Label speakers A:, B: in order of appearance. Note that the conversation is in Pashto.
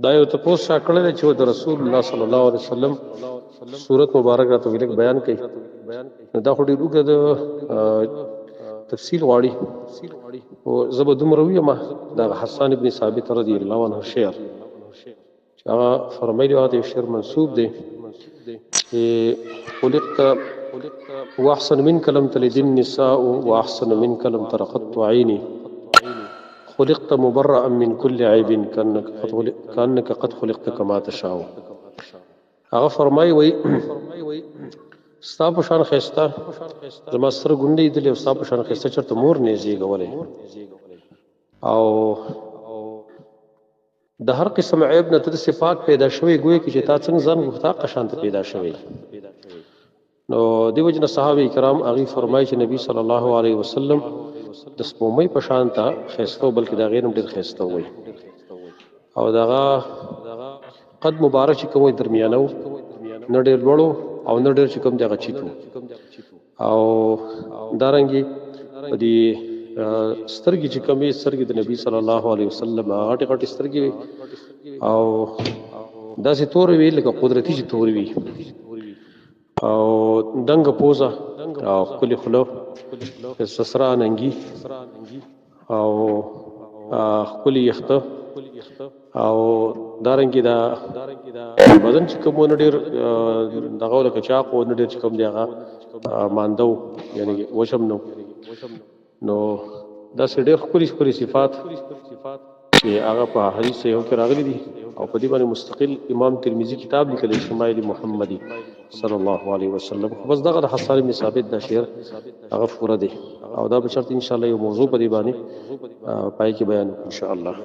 A: دا یو تپوس چا کړی دی چې د رسول الله صلی الله علیه وسلم صورت مبارک راته ویلک بیان کړي. نو دا خو ډېر اوږد تفصیل غواړي، او زه به دومره ویم، دا حسان ابن ثابت رضی الله عنه شعر چې هغه فرمایلی، هغه شعر منسوب دی چې خلقت واحسن منك لم تلد النساء واحسن منك لم ترقط عيني، خلقت مبرأ من كل عيب كأنك قد خلقت كما تشاء. هغه فرمایي وای ستا په شان ښایسته زما سترګو نه لیدلې او ستا په شان ښایسته چېرته مور نه زېږولی، او د هر قسم عیب نه ته داسې پاک پیدا شوی ګویا کې چې تا څنګه ځان غوښته هغه شان ته پیدا شوی. نو دې وجې نه صحابه کرام هغوی فرمایي چې نبی صلی الله علیه وسلم د سپوږمۍ په شان ته ښایسته و، بلکې د هغې نه هم ډېر ښایسته وی. او دغه قد مبارک چې کوم وي درمیانه و، نه ډېر لوړ او نه ډېر چې کوم دی هغه چیت و. او دارنګې په دې سترګې چې کوم وي، سترګې د نبی صلی الله علیه وسلم هغه غټې غټې سترګې وي او داسې تورې وي لکه قدرتي چې تورې وي، او دنګه پوزه او ښکلې خوله، سسرا ننګي او ښکلي یخته، او دارنګې دا بدن چې کوم نه ډېر دغه لکه چاق و، نه ډېر چې کوم دی هغه مانده و، یعنې وشم. نو نو داسې ډېر ښکلي ښکلي صفات چې هغه په حدیث یو کې راغلي دي، او په دې باندې مستقل امام ترمذي کتاب لیکلی شمایل محمدي صلی الله علیه وسلم. خو بس دغه د حسان بن ثابت دا شعر هغه پوره دی، او دا به چرته ان شاء الله یو موضوع په دې باندې پای کې بیان وکړو ان شاء الله.